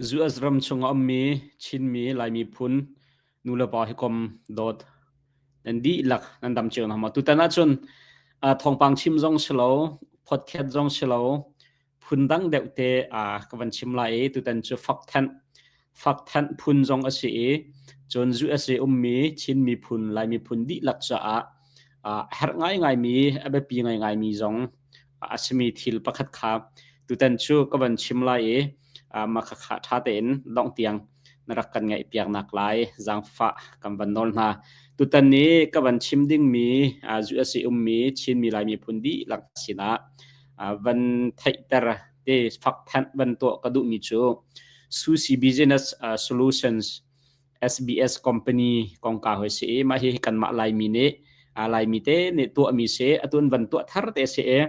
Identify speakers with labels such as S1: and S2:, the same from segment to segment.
S1: US ram chung a ummi Chinmi Lai miphun nulepa hi kom dawt nan dihlak nan dam cio hna maw? Tutan ahcun thawngpang chim zong si lo, podcast zong si lo, phundang deuh te ka van chim lai i tutan cu fakthanh fakthanh phun zong a si i cun USA ummi Chin miphun Lai miphun dihlak caah herh ngaingaimi a biapi ngaingaimi zong a simi thil pakhat kha tutan cu ka van chim lai i mah khakha ṭha tein dongh tiang na rak kan ngaihpiaknak lai zaangfah kan van nawl hna. Tutan ni ka van chim dingmi USA ummi Chinmi Lai miphun dihlak sinah van theihter te fakthanh van tuah ka duhmi cu Sushi Business Solutions SBS company kongkau hi si i mah hi kanmah Laimi nih Laimi te nih tuahmi si atun van tuah thar te si i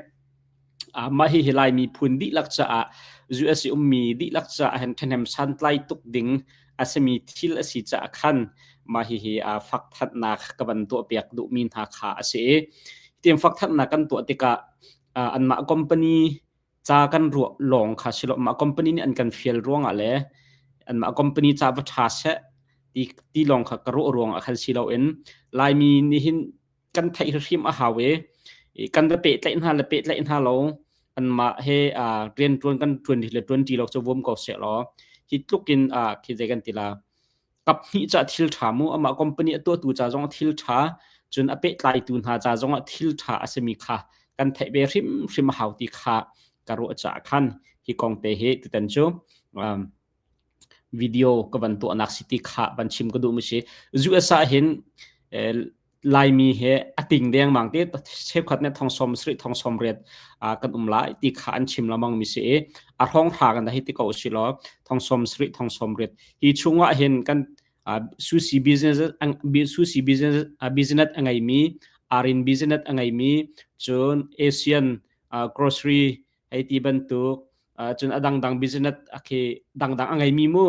S1: mah hi hi Laimi phun dihlak caah US i ummi dihlak caah hin ṭhahnem santlai tuk ding a simi thil a si caah khan mah hi hi fakthanhnak ka van tuahpiak duhmi hna kha a si i tiang fakthanhnak kan tuah tikah anmah company ca kan ruah lawng kha si lo mah company nih an kan fial ruangah le anmah company ca va ṭha seh ti ti lawng kha ka ruah ruangah khan si loin Laimi nih hin kan theih hrim a hau i kan va pehtlaih hna le pehtlaih hna lo anmah he rian ṭuan kan ṭuan le ṭuan ṭi lo cu vuam ko seh law hi tluk in khi zei kan ti la kap hnih ca thil ṭha mu amah company a tuahtu ca zong thil ṭha cun a pehtlaitu hna ca zong ah thil ṭha a simi kha kan theih ve hrimhrim a hau ti kha ka ruah caah khan hi kong te hi tutan cu video ka van tuahnak si ti kha van chim ka duh mi si US ah hin Laimi he a ting dengmang te cheukhat nih thong som sarih thong som riat kan um lai ti kha an chim lamang mi si i a hrawng hra kan hi ti ko si law thong som sarih thong som riat hi chungah hin kan sushi business sushi business business a ngeimi arin business a ngeimi cun Asian grocery hei ti bantuk cun a dangdang business a khi dangdang a ngeimi mu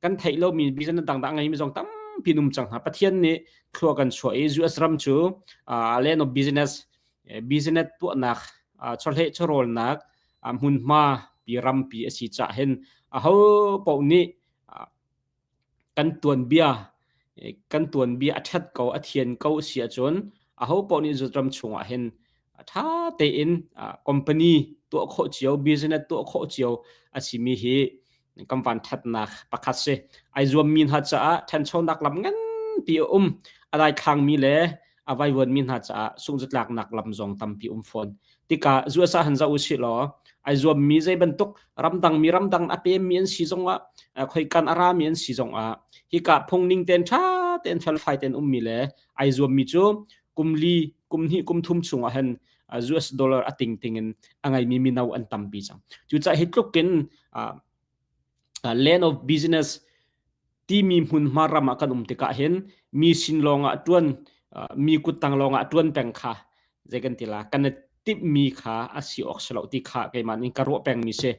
S1: kan theih lomi business dangdang a ngeimi zong tampi num cang hna Pathian nih thlua kan chuah i US ram cu land of business business tuahnak chawhleh chawrawlnak hmunhma pi rampi a si cah hin aho paoh nih Kan tuanbia kan tuanbia a ṭhat ko, a thian ko a si ahcun ahopaoh nih Zutram chungah hin ṭha tein company tuah khawh cio, business tuah khawh cio a simi hi kan van ṭhatnak pakhat si. Ai zuammi hna caah ṭhanchonak lam nganpi a um. A daithlangmi le a vaivuanmi hna caah sungzatlaknak lam zong tampi um fawn. Tikah USA han zoh usih law ai zuammi zei bantuk ramdangmi ramdang a pemmi an si zongah khoikan a rami an si zongah hika phungning ten ṭha tein felfai ten ummi le ai zuammi cu kum li kum hnih kum thum chungah hin US dollar a ting ting in a ngeimi mino an tampi cang. Cucaah hi tluk in land of business timi hmunhma ram ah kan um tikah hin mi sin lawng ah ṭuan mi kuttang lawng ah ṭuan peng kha zei kan ti la kan i timhmi kha a si awk si lo ti kha keimah nih ka ruah pengmi si.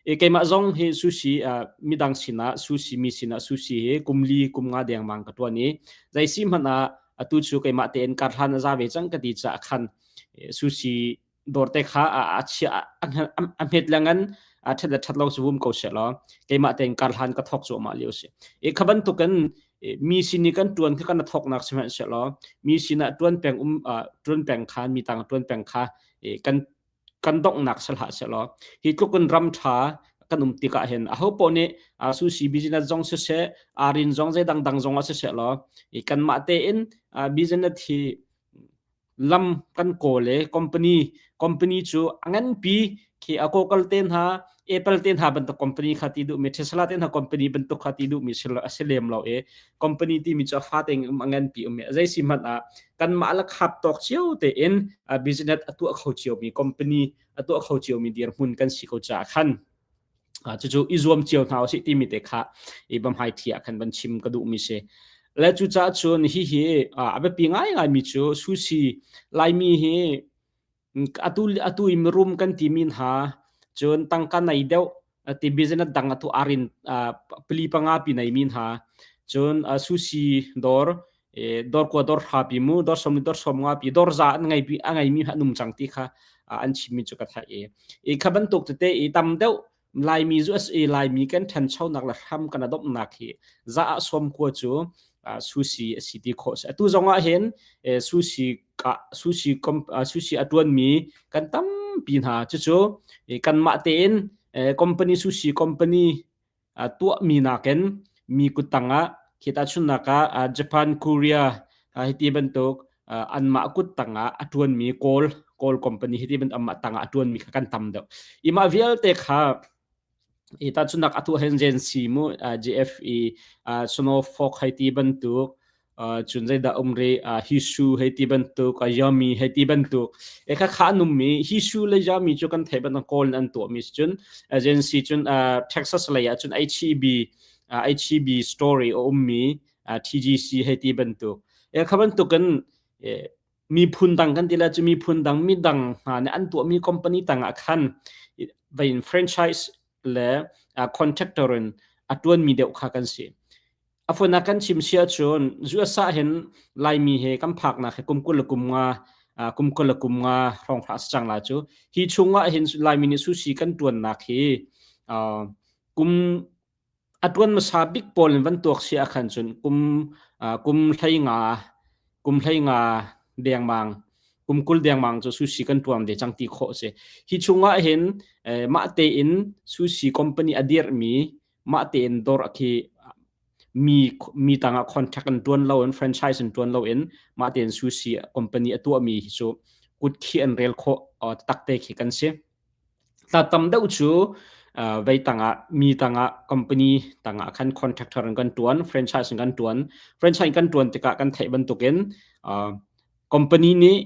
S1: E keimah zong hi sushi midang sinah sushi mi sinah sushi hi kum li kum nga dengmang ka ṭuan i zei si hmanh ah atu cu keimah tein kar hlan a za ve cang ka ti caah khan sushi dawrte kha a chia a hmet lengan a ṭhat le ṭhat lo cu vum ko seh law keimah tein kar hlan ka thawk cuahmah lio si. E kha bantukin mi sin i kan ṭuan kha kan thawknak sihmanhsehlaw mi sinah ṭuan peng um ṭuan peng kha mi tang ṭuan peng kha kan kan donghnak si hlah sehlaw hi tluk in ram ṭha kan um tikah hin aho paoh nih sushi business zong siseh arin zong zei dangdang zong ah siseh law kanmah tein business hi lam kan kawl i company company cu a nganpi khi a Google te hna Apple te hna bantuk company kha ti duhmi Tesla te hna company bantuk kha ti duhmi a si lem lo i company timi cu a fa tein um a nganpi um i zei si hmanh ah kanmah le khap tawk cio tein business a tuah kho ciomi company a tuah kho ciomi dirhmun kan si ko caah khan Cucu i zuam cio hna usih timi te kha i bamhai thi ah khan van chim ka duhmi si. Le cucaah cun hihi a biapi ngaingaimi cu sushi Laimi hi atu atu i mirum kan timi hna cun tangka nei deuh ti business dang atu arin pali panga pi nei mi hna cun sushi dawr dawr kua dawr hra pi mu dawr som dawr som nga pi dawr za an ngei pi a ngei mi an um cang ti kha an chimmi cu ka theih i i kha bantuk tete i tam deuh Laimi USA Laimi kan ṭhanchonak le hram kan adomhnak hi za ah 90 cu sushi a si ti khawh si. Atu zong ah hin sushi ka sushi sushi a ṭuanmi kan tampi hna. Cucu kanmah tein company sushi company tuahmi nakin mi kuttang ah khi tahchunhnak ah Japan, Korea hiti bantuk anmah kuttang ah a ṭuanmi Kawl Kawl company hiti bantuk anmah tang ah a ṭuanmi kha kan tam deuh. I mah vialte kha i tahchunhnak atu hen agency mu JFE Snowfog hei ti bantuk cun zeidah um rih Hisu hei ti bantuk Yami hei ti bantuk e kha kha an ummi Hisu le Yami cu kan theih bantuk Kawl in an tuahmi si cun agency cun Texas lei ah cun HEB HEB story a ummi TGC hei ti bantuk e kha bantukin miphun dang kan ti le cu miphun dang midang hna nih an tuahmi company tangah khan vein franchise le contractor in a tuanmi deuh kha kan si. A fun ah kan chim si ahcun US ah hin Laimi he kan phaknak hi kum 25 kum 25 hrawng hlah si cang la cu. Hi chung ah hin Laimi nih sushi kan tuannak hi kum a tuan hmasa bik pawl in van tuak si ahkhan cun kum kum 15 kum 15 dengmang kum 20 dengmang cu sushi kan tuam ve cang ti khawh si. Hi chung ah hin mah tein sushi company a dirhmi mah tein dawr khi mi mi tangah contract an tuan lo in franchise an tuan lo in mah tein sushi company a tuahmi hi cu kut khi an rel khawh takte khi kan si. Ta tam deuh cu vei tangah mi tangah company tangah khan contractor an kan tuan franchise an kan tuan franchise kan tuan tikah kan theih bantukin company nih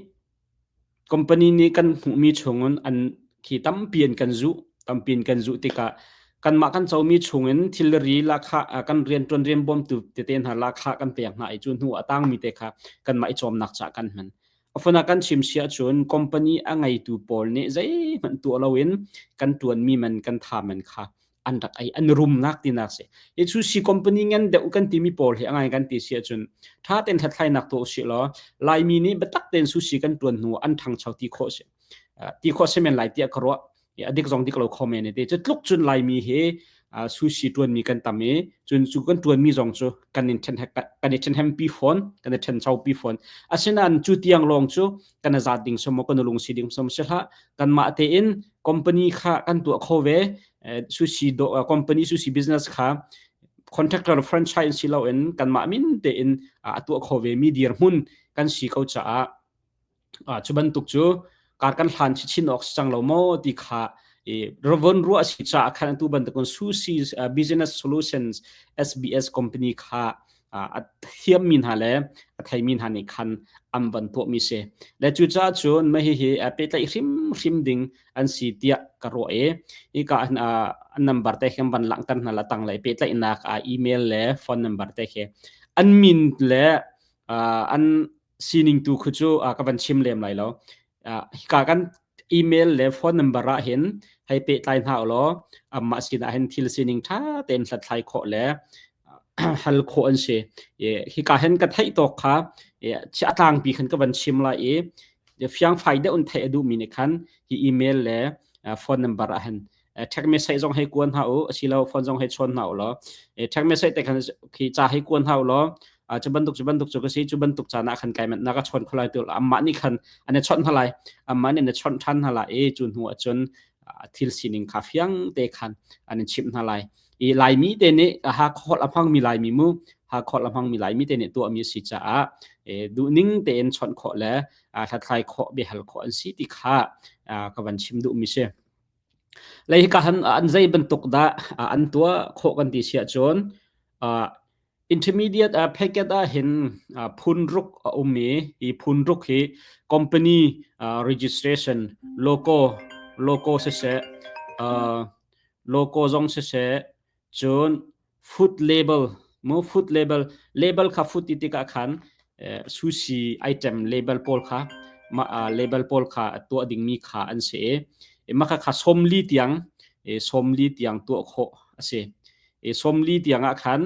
S1: Company nih kan hmuhmi chungin an khi tampi in kan zuh. Tampi in kan zuh tikah kanmah kan comi chungin thilri lahkhah kan rianṭuan rian bawmtu tete hna lahkhah kan pek hna i cu hnu a tangmi te kha kanmah i cawmnak caah kan hman. A fun ah kan chim si ahcun company a ngeitu pawl nih zeihmanh tuah loin kan ṭuanmi man kan tha man kha an rak ei an rumnak tinak si. Hi cu si company ngan deuh kan timi pawl hi a ngai kan ti si ahcun tha tein hlathlainak tuah usih law Laimi nih biatak tein sushi kan tuan hnu an ṭhangcho ti khawh si. Ti khawh si men lai tiah ka ruah. A dik zong dik lo kho men te. Cu tluk cun Laimi hi sushi tuanmi kan tam i cun cu kan tuanmi zong cu kan in kan i ṭhenhem pi fawn kan i ṭhencho pi fawn. Asinain cu tiang lawng cu kan i zat ding som kan lung si ding som si hlah. Kanmah tein company kha kan tuah kho ve sushi do company sushi business kha contractor franchise si loin kanmah min tein a tuah kho ve mi dirhmun kan si ko caah cu bantuk cu kar kan hlan chin awk si cang lo maw ti kha ravon ruah si caah khan atu bantukun sushi business solutions SBS company kha a thiammi hna le a theimi hna nih khan an van tuahmi si. Le cucaah cun mah hihi pehtlaih hrimhrim ding an si tiah ka ruah i hika an number te khi van langhter hna la tanglei pehtlaihnak email le phone number te khi an min le an sining tu khu cu ka van chim lem lai lo. Hika kan email le phone number ah hin hei pehtlai hna ulaw amah sinah hin thil sining ṭha tein hlathlai khawh le hal khawh an si. Hika hin ka theih tawk kha a tlangpi khan ka van chim lai i fiangfai deuh in theih a duhmi nih khan hi email le phone number ah hin text message zong hei kuan hna u asilo phone zong hei chawn hna u law text message te khan khi ca hei kuan hna u law cu bantuk cu bantuk cu ka si cu bantuk caan ah khan kai na ka chawn kholai tu amah nih khan an i chawnh hna lai amah nih an i chawnh ṭhan hna lai i cu hnu ah cun thil sining kha fiang te khan an in chimh hna lai i laimi te nih ha khol a hmangmi laimi mu ha khol a hmangmi laimi te nih tuahmi si caah duhning tein chawnh khawh le hlathlai khawh biahal khawh an si ti kha ka van chim duhmi si. Lei hika han an zei bantuk dah an tuah khawh kan ti si ahcun intermediate packet ah hin phun ruk a um i hi phun ruk hi company registration logo logo siseh logo zong siseh cun food label mu food label label kha food ti tikah khan sushi item label pawl kha ma label pawl kha tuah dingmi kha an si i mah kha 40 tiang 40 tiang tuah khawh a si i 40 tiang ah khan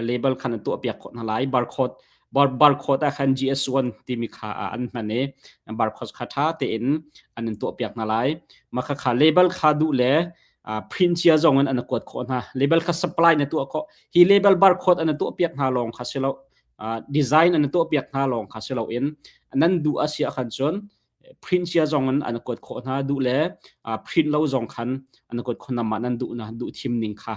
S1: label khan an tuah piak khawh hna lai barcode bar barcode ah khan GS1 timi kha an hman i barcode kha tha tein an in tuah piak hna lai mah kha kha label kha duh le. Print cia zong in an kuat khawh hna. Label kha supply na tuah khawh. Hi label barcode an tuah piak hna lawng kha si lo. Design an tuah piak hna lawng kha si lo in nan duh a si ahkhan cun print cia zong in an kuat khawh hna. Duh le print lo zong khan an kuat khawh hna. Mah nan duh na duh thim ning kha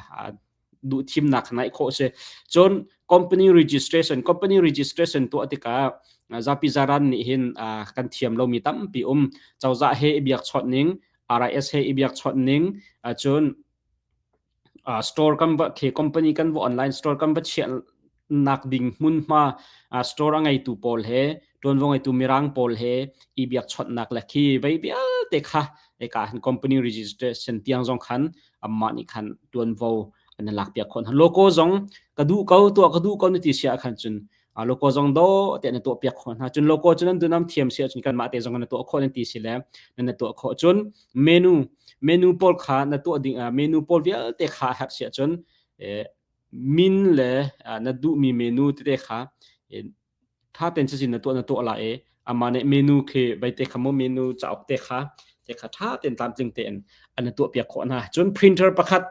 S1: duh thimnak kha naih khawh a si. Cun company registration company registration tuah tikah zapi zaran nih hin kan thiam lomi tampi um. Cozah he i biakchawnh ning, RIS he i biakchawnh ning, cun store kan va khi company kan va online store kan va chiah nak ding hmunhma store a ngeitu pawl he ṭuanvo ngeitu mirang pawl he i biakchawnhnak le khi vei vialte kha eka han company registration tiang zong khan amah nih khan ṭuanvo an lak piak khawh hna. Logo zong ka duh ko tuah ka duh ko na ti sia khan cun logo zong do te na tuah piak khawh hna. Cun logo cu nan dunam thiam si ahcun kanmah te zong na tuah khawh nan ti si le na tuah khawh. Cun menu menu pawl kha na tuah ding menu pawl vialte kha herh si ahcun min le na duhmi menu tete kha ṭha tein cutin na tuah na tuah lai i amah nih menu khi veite kha mu menu cauk te kha te kha ṭha tein tlamtling tein an tuah piak khawh hna. Cun printer pakhat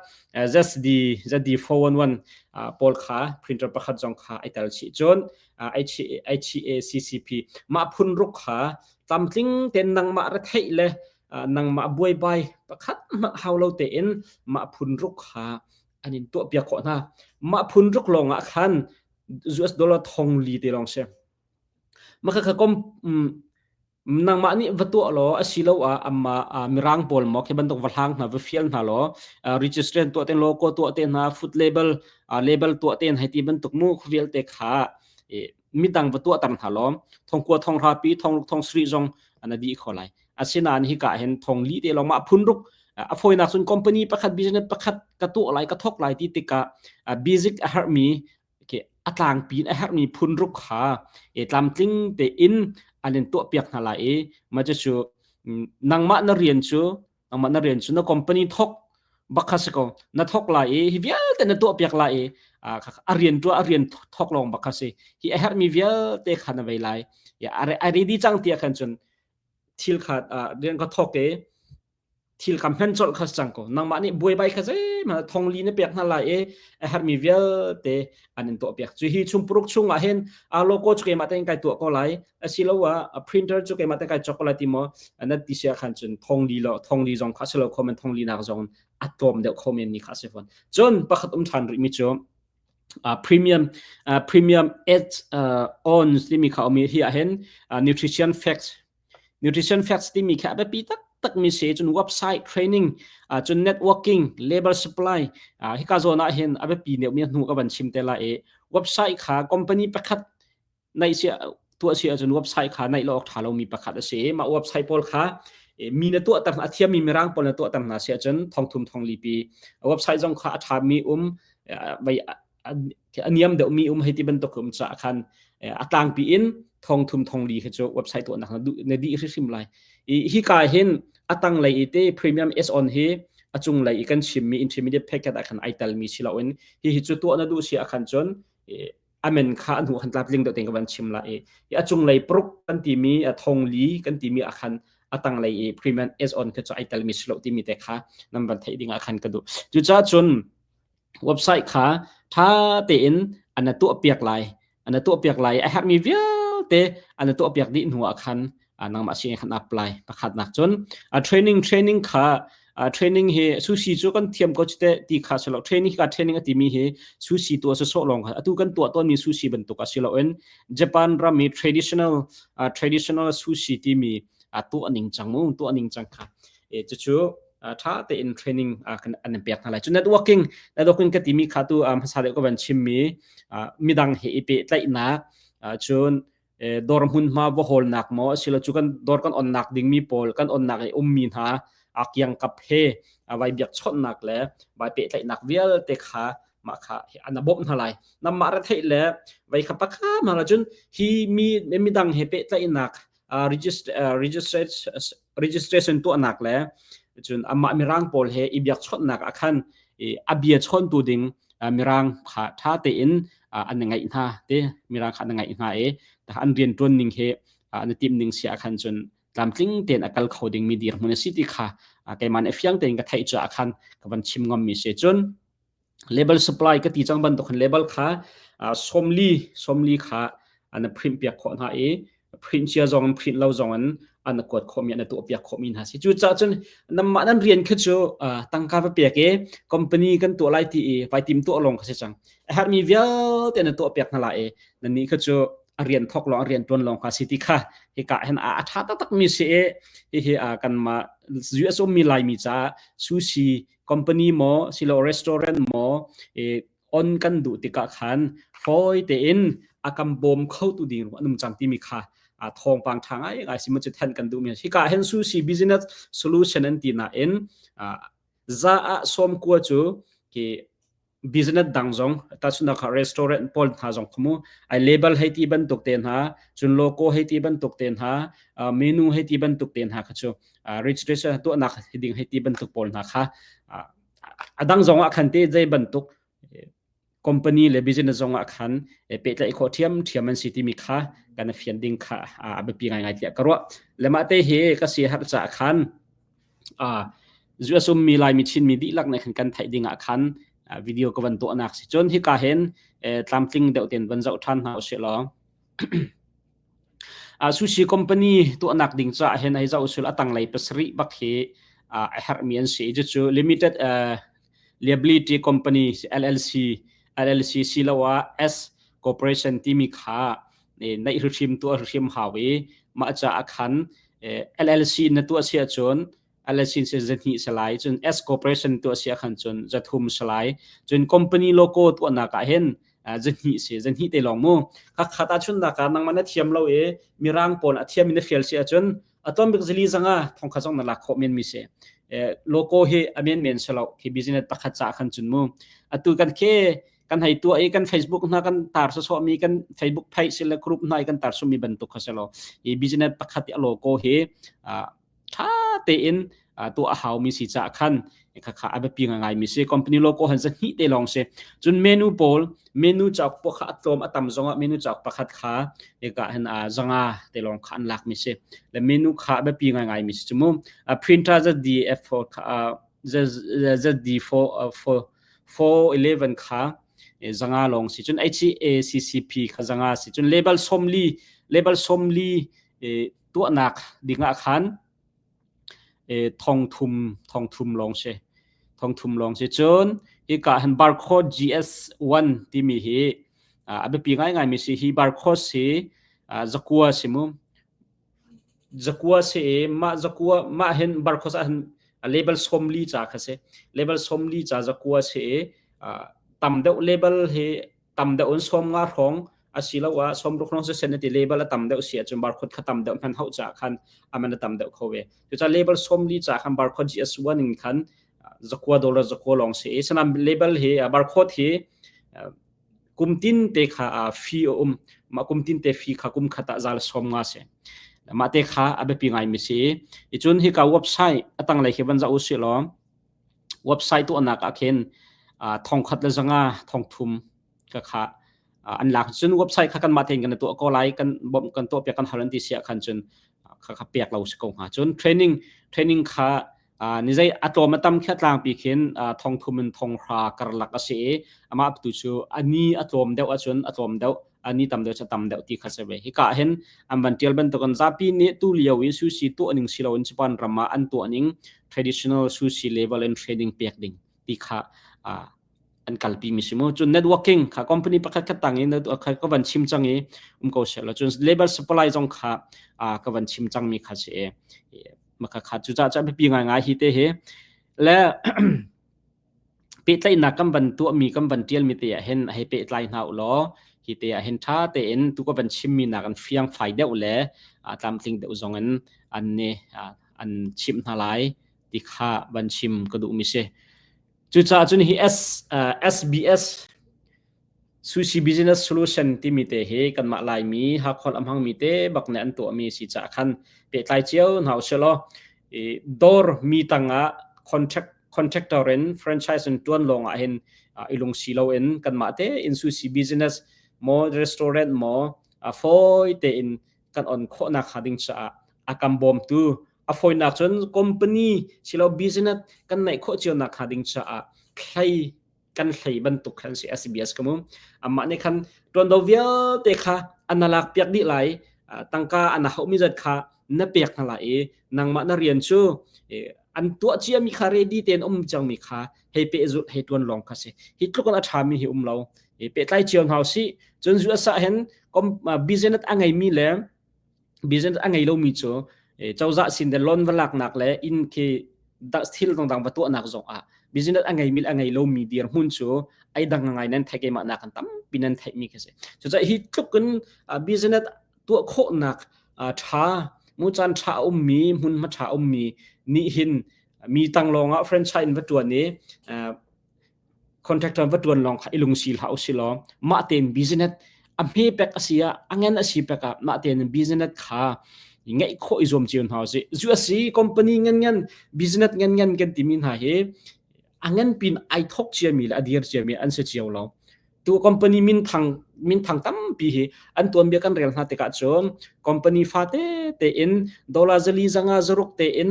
S1: ZD ZD411 pawl kha printer pakhat zong kha ai tel chih. Cun HACCP mah phun ruk kha tlamtling tein nangmah retheih le nangmah buaibai pakhat hmanh hau lo tein mah phun ruk kha an in tuah piak khawh hna. Mah phun ruk lawng ah khan US dollar thong li te lawng si. Mah kha kom nangmah nih va tuah law asiloah amma mirang pawl maw khi bantuk va hlang hna va fial hna law registration tuah ten logo tuah te hna food label label tuah ten hei ti bantuk mu vialte kha midang va tuah tar hna law thongkua thong rapi thongruk thong sri zong ana di kho lai. Asinain hika hin thong li te lawng mah phun ruk a fawinak cun company pakhat business pakhat ka tuah lai ka thok lai ti tikah basic a herhmi a tlangpi in a herhmi phun ruk kha e tlamtling tein an in tuahpiak hna lai i mah cu nangmah na rian cu nangmah na rian cu na company thok bak kha si ko na thok lai i hi vialte na tuahpiak lai i a rian tuah a rian thok lawng bak kha si hi a herhmi vialte kha na vei lai a ready cang tiah khan cun thil kha rian ka thok i thil kha hman colh kha cang ko nangmah nih buaibai kha zeihmanh thongli na pek hna lai i a herhmi vialte an in tuah piak cu hi chung puruk chung ah hin a logo cu keimah tein kai tuah ko lai asiloah a printer cu keimah tein kai cawk ko lai ti maw na ti sia khan cun thongli lo thongli zong kha silo kho men thongli nak zong a tlawm deuh kho men mi kha si fawn cun pakhat um than rih mi cu premium premium add on timi kha um hi ah hin nutrition facts Nutrition facts timi khi a biapi taktak mi si cun website training cun networking labor supply hika zawn ah hin a biapi deuh mi hnu ka van chim te lai i website kha company pakhat naih si tuah si ahcun website kha naih lo awk ṭha lomi pakhat a si i mah website pawl kha mi na tuahter a thiammi mirang pawl na tuahter hna si ahcun thongthum thonglipi website zong kha a ṭhami um vai a niam deuhmi um hei ti bantuk um caah khan a tlangpi in thong thum thong li khi cu website tuahnak na duh na dih hrimhrim lai. I hika hin a tanglei i te premium is on hi a cunglei i kan chimmi intermediate packet ah khan ai telmi si loin hi hi cu tuah na duh si ah khan cun amen kha an hu khan tlap ling deuh tein ka van chim la i a cunglei pruk kan timi a thong li kan timi ah khan a tanglei i premium is on kha cu ai telmi si lo timi te kha nan van theih ding ah khan ka duh. Cucaah cun Website kha ṭha tein an na tuahpiak lai. An na tuahpiak lai i a herhmi vialte an na tuahpiak dih hnu ah khan nangmah sin khan apply. Pakhatnak cun training training kha training hi sushi cu kan thiam ko te ti kha si lo. Training ka training a timi hi sushi tuah sawsawh lawng kha atu kan tuah tawnmi sushi bantuk a si loin Japan ram i traditional traditional sushi timi tuah ning cang mu tuah ning cang kha cucu ṭha tein training kan an pek hna lai. Cu networking networking ka timi kha tu hmasa deuh ka van chimmi midang he i pehtlaihnak cun dawr hmunhma va hawlnak maw asilo cu kan dawr kan onnak dingmi pawl kan onnak i ummi hna a kiangkap he vai biak chawnhnak le vai pehtlaihnak vialte kha mah kha an bawmh hna lai. Namah ra theih le vai kha pakha ma la cun hi mi midang he pehtlaihnak registration tuahnak le cun amah mirang pawl he i biakchawnhnak ah khan a bia chawntu ding mirang kha ṭha tein an ngaih hna te mirang kha an ngaih hna i an rian ṭuan ning he an timh ning si ah khan cun tlamtling tein a kal kho dingmi dirhmun a si ti kha Keimah nih fiang tein ka theih caah khan ka van chim ngam mi si. Cun label supply ka ti cang bantuk khan label kha 40 kha an print piak khawh hna i print cia zong in print lo zong in an kuat khawhmi an tuah piak khawhmi hna si. Cucaah cun nanmah nan rian kha cu tangka va pek i company kan tuah lai ti i vai tim tuah lawng kha si cang. A herhmi vialte na tuah piak hna lai i nannih kha cu a rian thok lawng a rian tuan lawng kha si ti kha hika hin a tha taktak mi si i hihi kanmah US ummi Laimi caah sushi company maw silo restaurant maw on kan duh tikah khan fawi tein a kan bawm kho tu ding an um cang timi kha thawngpang tha ngai ngai si mu cu than kan duh mi hika hin sushi business solution an ti nain za ah sawm kua cu ki business dang zong tahchunhnak ah restaurant pawl hna zong khumu ai label hei ti bantuk te hna cun logo hei ti bantuk te hna menu hei ti bantuk te hna kha cu registration tuahnak ding hei ti bantuk pawl hna kha a dang zong ah khan te zei bantuk company le business zong ah khan pehtlaih khawh ṭhiam ṭhiam an si timi kha kan fian ding kha a biapi ngaingai tiah ka ruah. Le mah te hi ka si har caah khan US ummi Laimi Chinmi dihlak nih khan kan theih ding ah khan video ka van tuahnak si. Cun hika hin tlamtling deuh tein van zoh ṭhan hna usih law. Sushi company tuahnak ding caah hin hei zoh usul a tanglei pasarih bak hi a herhmi an si. Cucu limited liability company LLC LLC siloah S corporation timi kha neih hrimhrim tuah hrimhrim hau i mah caah khan LLC na tuah si ahcun LLC si zahnih salai cun S corporation tuah si ahkhan cun zathum salai cun company logo tuahnak ah hin zahnih si zahnih te lawng mu kha khat ah chun nak ah nangmah na thiam lo i mirang pawl a thiam in na fial si ahcun a tlawm bik zali zanga thongkha zong na lak khawh men mi si logo hi a men men selo khi business pakhat ca khan cun mu atu kan khe kan hei tuah i kan Facebook hna kan tar sawsawh mi kan Facebook page le group hna i kan tar sumi bantuk kha selo i business pakhat i a logo hi ṭha tein tuah a haumi si caah khan khakha a biapi ngaingaimi si. Company logo han zahnih te lawng si. Cun menu pawl menu cauk pawl kha a tlawm a tam zongah menu cauk pakhat kha hika hin zanga te lawng kha an lakmi si. Le menu kha a biapi ngaingaimi si cu mu. Printer ZDF4 kha ZD4 411 kha zanga lawng si. Cun HACCP kha zanga si. Cun label 40 label 40 tuahnak dingah khan thongthum thongthum lawng si thongthum lawng si cun hika hin barcode GS1 timi hi a biapi ngaingai mi si hi barcode hi zakua si mu zakua si i mah zakua mah hin barcode ah hin label 40 ca kha si label 40 ca zakua si i tam deuh label hi tam deuh in 50 hrawng asiloah 60 hrawng siseh na ti label a tam deuh si ahcun barcode kha tam deuh hman hauh caah khan aman a tam deuh kho ve. Cucaah label 40 caah khan barcode GS1 in khan zakua dollar zakua lawng si i sanam label hi barcode hi kum tin te kha fee a um mah kum tin te fee kha kum khat ah zal 50 si mah te kha a biapi ngai mi si i cun hika website a tanglei khi van zoh usih law Website tuahnak ah khin thongkhat le zanga thongthum ka kha an lak cun website kha kanmah tein kan tuah ko lai kan bawmh kan tuah piak kan hal an ti si ah khan cun kha kha pek lo si ko hnga cun training training kha ni zei a tlawm a tam khi a tlangpi khin thongthum in thonghra karlak a si i amah tu cu a ni a tlawm deuh ahcun a tlawm deuh ni tam deuh cu tam deuh ti kha si ve. Hika ah hin an van tial bantukin zapi nih tu lio i sushi tuah ning si loin Japan ram ah an tuah ning traditional sushi level in training pek ding ti kha an kalpi mi si mu. Cun networking kha company pakhat khat tang in kha ka van chim cang i um ko seh law cun labor supply zong kha ka van chim cang mi kha si e. Maka kha cu ca ca biapi ngai ngai hi te hi le Pehtlaihnak kan van tuahmi kan van ṭialmi te ah hin hei pehtlai hna u law hi te ah hin ṭha tein tu ka van chimmi nak in fiangfai deuh le tlamtling deuh zong in an nih an chimh hna lai ti kha van chim ka duhmi si. Cucaah cun hi S, SBS Sushi Business Solution timi te hi kanmah Laimi Hakholh a hmangmi te bak nih an tuahmi si caah khan pehtlai cio hna usih law dawr mi tangah contract contractor in franchise in tuan lawng ah hin i lungsi loin kanmah te in sushi business maw restaurant maw fawi tein kan on khawhnak hnga ding caah a kan bawmtu a. A fawinak cun company silo business kan neih khawh cio nak hnga ding caah thlei kan hlei bantuk khan si SBS ka mu. Amah nih khan tuando vialte kha an lak piak dih lai tangka an hauh mi zat kha na pek hna lai i nangmah na rian cu an tuah cia mi kha ready tein um cang mi kha hei pe zulh hei tuan lawng kha si. Hi tluk in a ṭha mi hi um lo. Pehtlai cio hna usih. Cun US ah hin business a ngei mi le business a ngei lomi cu cozah sin le loan va laknak le inn khi thil dangdang va tuahnak zong ah business a ngeimi le a ngei lomi dirhmun cu ai dang ngai nan theih keimah nak kan tampi nan theihmi khi si. Cucaah hi tluk in business tuah khawhnak ṭha mu caan ṭha a ummi hmunhma ṭha a ummi nih hin mi tang lawng ah franchise in va ṭuan i contractor va ṭuan lawng kha i lungsi hlah usih law mah tein business a hme pek a si ah a ngan a si pek ah mah tein business kha ngeih khawh i zuam cio hna usih. Zu a si company ngan ngan business ngan ngan kan timi hna hi a ngan pin ai thok ciami le a dir ciami an si cio lo. Tu company minthang minthang tampi hi an tuanbia kan rel hna tikah cun company fate tein dollar zali zanga zaruk tein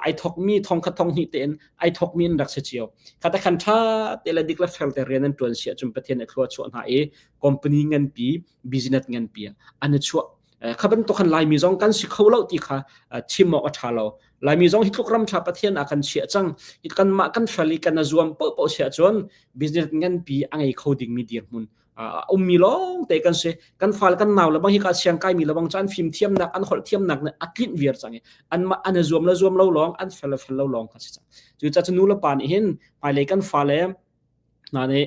S1: ai thokmi thongkhat thonghnih tein ai thokmi an rak si cio. Khata khan tha te le dik le fel te rian an tuan si ahcun Pathian a thlua chuah hna i company nganpi business nganpi an i chuah. Kha bantuk khan Laimi zong kan si kho lo ti kha chim awk a ṭha lo. Laimi zong hi tluk ram ṭha Pathian a kan chiah cang. Hi kanmah kan fel i kan a zuam paohpaoh si ahcun business nganpi a ngei kho dingmi dirhmun a ummi lawng te kan si. Kan fale kan nau le bang hi ka siang kaimi le bang cu an fim thiamnak an holh thiamnak nih a tlinh viar cang i anmah an i zuam le zuam lo lawng an fel le fel lo lawng kha si cang. Cucaah cu nu le pa nih hin hmailei kan fale hna nih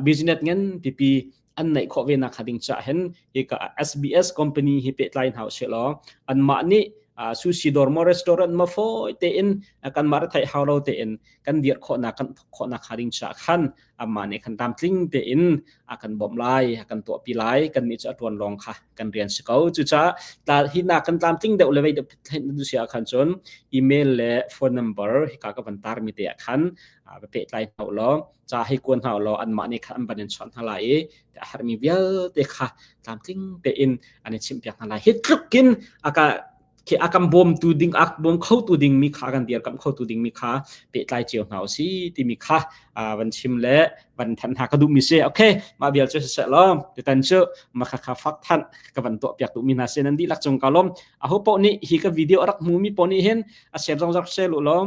S1: business ngan pipi an neih khawh ve nak ding caah hin hika SBS company hi pehtlai hna usih law anmah nih sushi dawr maw restaurant maw fawi tein kanmah ra theih hau lo tein kan dir khawhnak kan thok khawhnak hnga ding caah khan amah nih khan tlamtling tein a kan bawmh lai a kan tuahpi lai kan nih cu a tuan lawng kha kan rian si ko. Cucaah tla hi na kan tlamtling deuh le vei deuh du si ah khan cun email le phone number hika ka van tar mi te ah khan va pehtlai hna u law ca hei kuan hna u law anmah nih khan an van in chawnh hna lai i a herhmi vialte kha tlamtling tein an i chimhpiak hna lai. Hi tluk in aka khi a kan bawmtu ding a bawm khotu ding mi kha kan dirkamh khotu ding mi kha pehtlai cio hna usih timi kha van chim le van thanh hna ka duhmi si. Okay, mah vial cu siseh law tutan cu makha kha fak thanh ka van tuah piak duhmi hna si. Nan dihlak cung ka lawm. Aho paoh nih hi ka video a rak hmumi paoh nih hin a share zong rak share lu law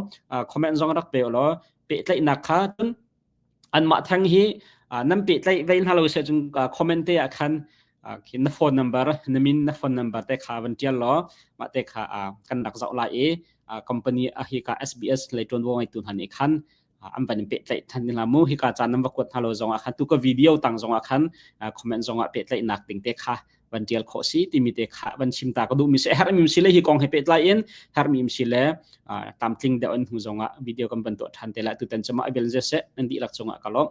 S1: comment zong rak pe law pehtlaihnak kha cun anmah thang hi nan pehtlaih ve hna lo se cun comment te ah khan na phone number na min na phone number te kha van tial law mah te kha kan rak zoh lai i company a hi ka SBS lei tuanvo ngeitu hna nih khan an van in pehtlaih than ding la mu. Hika caan nan va kuat hna lo zong ah khan tu ka video tang zong ah khan comment zong ah pehtlaihnak ding te kha van tial khawh si timi te kha van chim ta ka duh mi si. Herhmi si le hi kong he pehtlai in herhmi si le tamtling deuh an hnu zong ah video kan van tuah than te la. Tutan chama avel je se nan dihlak cungah ka lawm.